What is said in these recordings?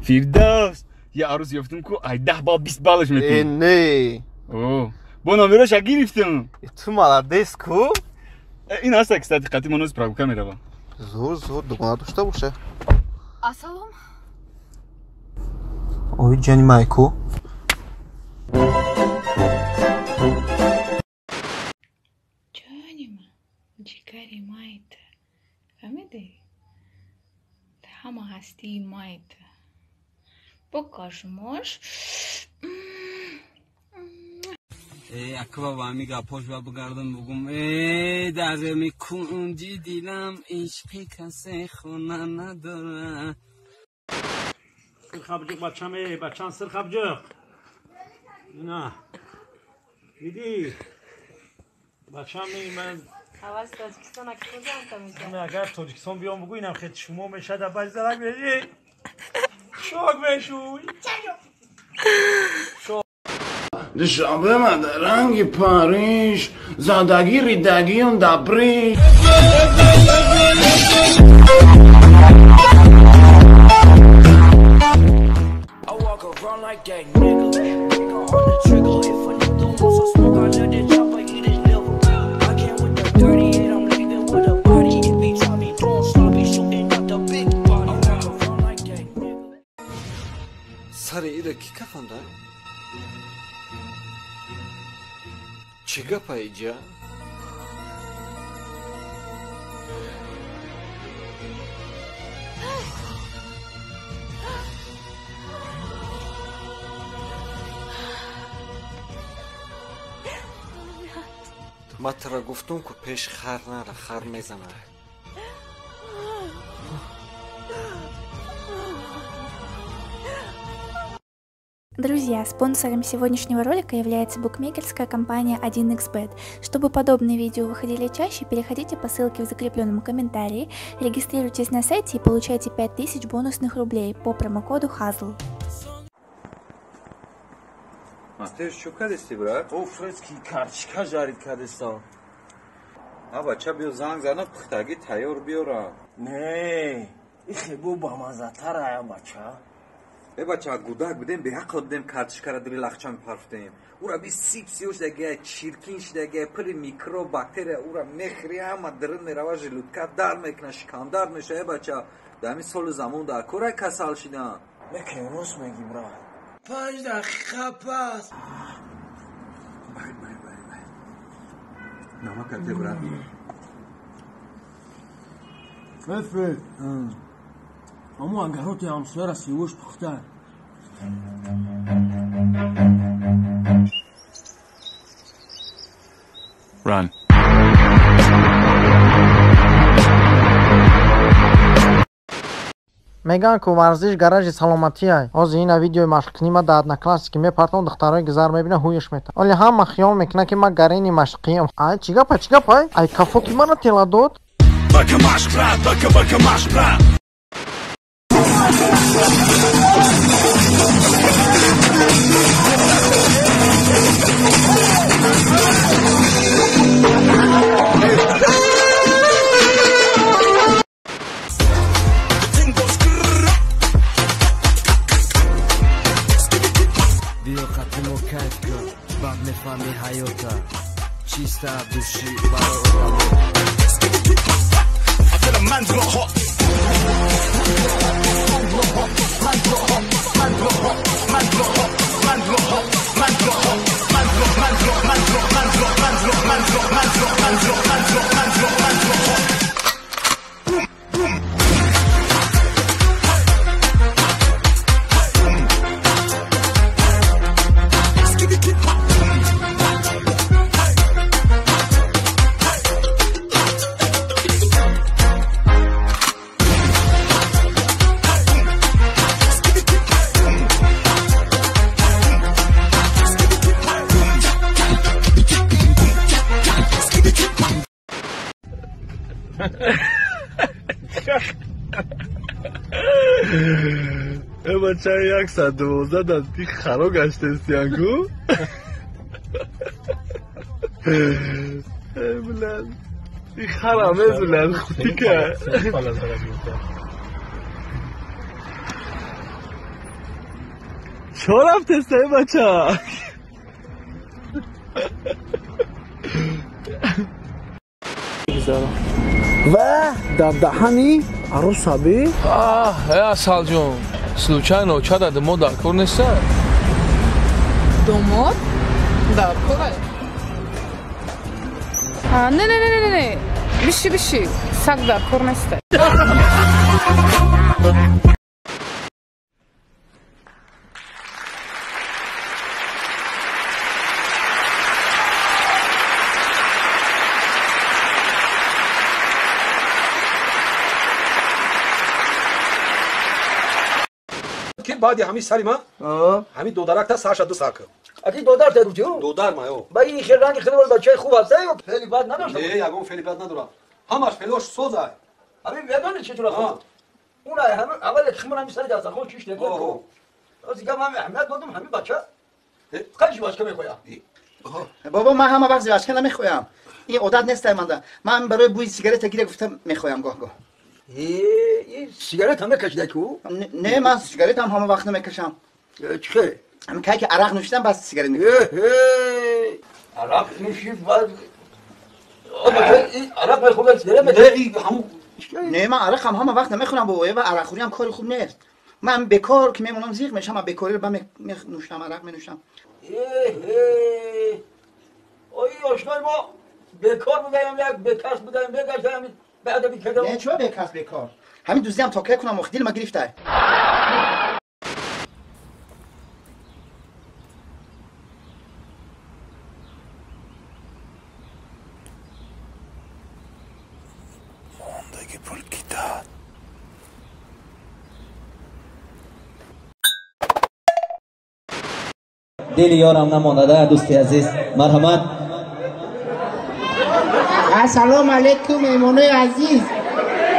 Фирдавс, я арӯз ёфтум ку ай 10 бал 20 балаш метӣ. Э, не. О, бо номероша гирифтум. Ту молодец ку. Ин аста, кстати, қати моноз прогулка мерава. Зур, зур, дугона дошта боша. Ассалом. Ой, ҷани майку. Ҷони ман, ҷигари майта. Фаҳмидӣ? Ҳама ҳастии майта. Покажмош. Аква вами гапош ба бигардам бугум. Э, дар мекунҷи дилам ишқи касе хона надора. Сирхабҷуқ бачам, э, бачам сирхабҷуқ. На. Диди? Бачам ман аваз Тоҷикистон акиҷам та мешад. Агар Тоҷикистон биём бугу инам хет шумо мешад, абаз зарак меши. Шок мешуй. Душанбе ма дар ранги Париж, задагӣ ридагиам дар бриж. Сари ира ки кафанда? Чӣ гапа иҷа? Ман туро гуфтум ку пеш хар нара, хар мезанад. Друзья, спонсором сегодняшнего ролика является букмекерская компания 1xBet. Чтобы подобные видео выходили чаще, переходите по ссылке в закрепленном комментарии, регистрируйтесь на сайте и получайте 5000 бонусных рублей по промокоду HAZL. Ты что кадести, брат? О, фрецки, карточка жарит кадеста. А бача биё занг зана, пухтаги тайёр биёра. Не, ихе бу бамазатара я бача. Э бача, гудак бидем, беақл бидем, карточкара дили лахча мепарфтем. Ура би сип сиё шидагия, чиркин шидагия, пури микроб, бактерия, ура мехри ҳама дирин мерава, желудка дар мекуна, шикамдард меша. Э бача, дар ҳамин соли замон дар кора касал шидан. Мекунем, рост мегӣ, брат. 5 дақиқа пас. Бай, бай, бай, бай. Намакате, брат. Фефе, аму агароти ҳамсояра сивош пухта. Run. Мегӯянд ку варзиш гаражи саломатиай. Ҳозир ина видеои машқкунӣ ма дар Одноклассники мепартом, духтарои гузар мебина, ҳуеш мета. Оли ҳама хиёл мекунад, ки ма гарени машқиям. Ай, чӣ гапа, чӣ гапа? Ай, кафо ки мара тела дод? Бака машқ, брат, бака, бака машқ, брат. Биё қатимо кайф кун, баъд мефаҳми ҳаёта чиста души барои одамо. Э бача, 112 дар ти харо гаштестиян ку? Э блядь. И хара мезулан хутика. Чо рафтеста бача? Ва дар даҳани арӯсаби? Асалҷон, случайно чада домод дар кор неста? Домод? Дар кор? Не, не, не, не, не. Биши, биши. Саг дар кор неста. Баъди ҳамин сари ма ҳамин додаракта сарша ду сар кар. Аки додар та гуфтӣ? Додар ма ё. Ба ин хел ранги хеле бачаи хуб аст ё фели бад надошта? Не, ягон фели бад надорад. Ҳамаш фелош созай. Ҳамин медонӣ чӣ тура хуб? Уна ҳамин аввал химон ҳамин сари дастархон чиш некун. Аз дигар ман аҳамият додам ҳамин бача. Қай жвачка мехоям? Бобо, ман ҳама вақт жвачка намехоям. Ин одат нест манда. Ман барои бӯи сигарета гира гуфта мехоям гоҳ-гоҳ. Сигарет ҳам мекашида ку? Не, ман сигарет ҳам ҳама вақт намекашам. Чӣ? Ҳамин кай ки арақ нӯшидам, бас сигарет мекашам. Арақ нӯшид, баъд арақ мехӯрда сигарет мекашид? Не, ман арақ ҳам ҳама вақт намехӯрам бобо, ва арақхӯрӣ ҳам кори хуб нест. Ман бекор ки мемонам зиқ мешам, ман бекориро ба менӯшам, арақ менӯшам. Ой, ошнои мо бекор будаем, як бекас будаем, бегаштаем. Не, чӯ бекас бекор? Ҳамин дуздиам то кай кунам, охи дилма гирифтай. Мондаги пул ки дад? Дили ёрам намонада, дӯсти азиз, марҳамат. Ассалому алайкум, меҳмонои азиз,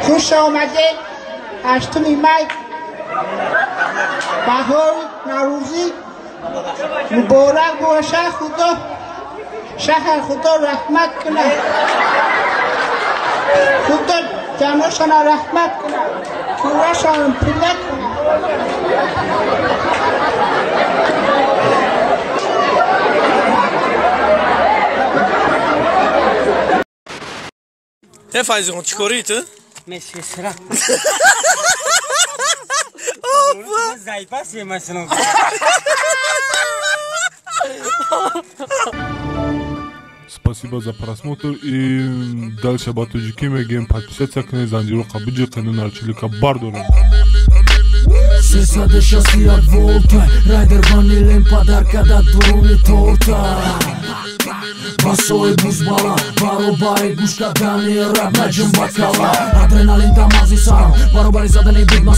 хуш омадед. 8 май, баҳори наврӯзӣ муборак бошад. Худо шаҳр худо раҳмат кунад, худо ҷаношона раҳмат кунад, кӯрашон пилла кунад. Э, Файзихон, чӣ корӣ ту? Месесра. Зайпаси масалан. Спасибо за просмотр и дальше ба тоҷикӣ мегӯем, подписаться кунед, занҷиро қабуҷи нарчилика бардорем. 361 волта, райдер ванилем подарка да дуруни торта. Басои бузбала, баробари гӯш кардани раб наҷум ба кала. Адреналин дар мағзи сарам, баробари задани бигма.